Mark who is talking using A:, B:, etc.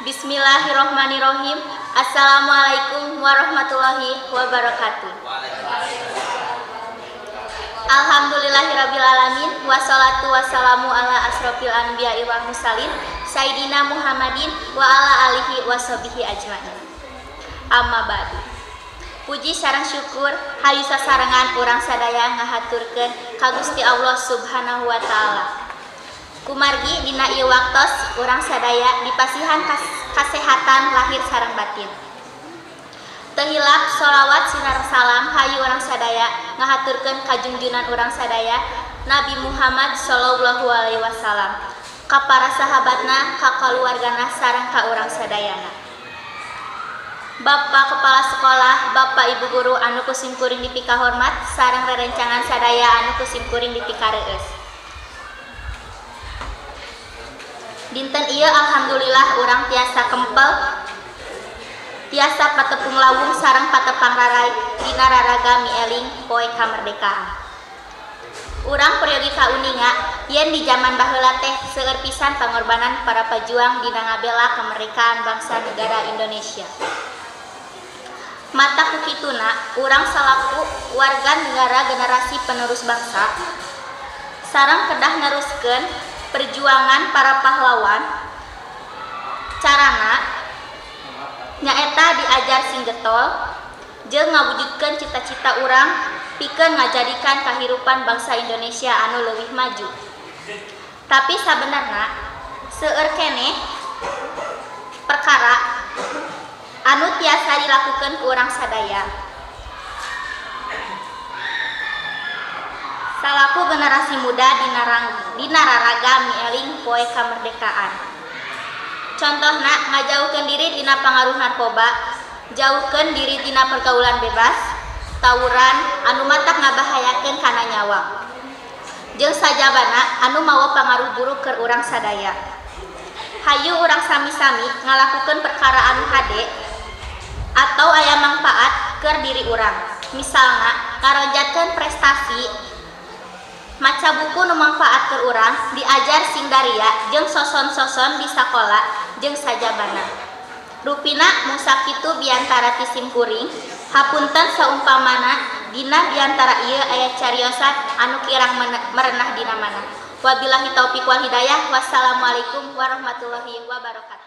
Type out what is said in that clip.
A: Bismillahirrohmanirrohim. Assalamualaikum warahmatullahi wabarakatuh. Alhamdulillahirabbil alamin, wassalatu wassalamu ala asrofil anbiya'i wal mursalin, sayyidina Muhammadin wa ala alihi washabihi ajmain. Amma ba'du. Puji sareng syukur hayu sasarengan urang sadaya ngahaturkeun ka Gusti Allah Subhanahu wa taala. Kumargi dina ieu waktos urang sadaya dipasihan kasehatan lahir sareng batin. Teu hilap sholawat sinareng salam hayu urang sadaya ngahaturkeun ka junjunan urang sadaya, Nabi Muhammad sallallahu alaihi wasallam, ka para sahabatna, ka kaluargana, sareng ka urang sadayana. Bapak Kepala Sekolah, Bapak Ibu Guru anu ku simkuring dipikahormat, sareng rerencangan sadaya anu ku simkuring dipikareueus. Dinten ieu alhamdulillah urang tiasa kempel, tiasa patepung lawung sareng patepang rarai dina raraga mieling Poe Kamerdekaan. Urang peryogi kauninga yen di zaman baheula teh seueur pisan pangorbanan para pejuang dina ngabela kemerdekaan bangsa negara Indonesia. Matak ku kituna urang salaku warga negara generasi penerus bangsa sareng kedah neruskeun perjuangan para pahlawan. Carana nyaeta diajar sing getol jeung ngawujudkeun cita-cita urang pikeun ngajadikeun kahirupan bangsa Indonesia anu leuwih maju. Tapi sabenerna seueur keneh perkara anu tiasa dilakukeun ku urang sadaya salaku generasi muda dina raraga mieling Poe Kamerdekaan. Contohna, ngajauhkeun diri tina pangaruh narkoba, jauhkeun diri tina pergaulan bebas, tawuran anu matak ngabahayakeun kana nyawa, jeung sajabana anu mawa pangaruh buruk keur urang sadaya. Hayu urang sami-sami ngalakukeun perkara anu hade atau aya mangpaat keur diri urang, misalna ngaronjatkeun prestasi, maca buku nu mangpaat keur urang, diajar sing daria jeung soson-soson di sakola, jeung sajabana. Rupina mung sakitu biantara ti simkuring. Hapunten saumpamana dina biantara ieu aya cariosan anu kirang merenah dina manah. Wabillahi taufik wal hidayah. Wassalamualaikum warahmatullahi wabarakatuh.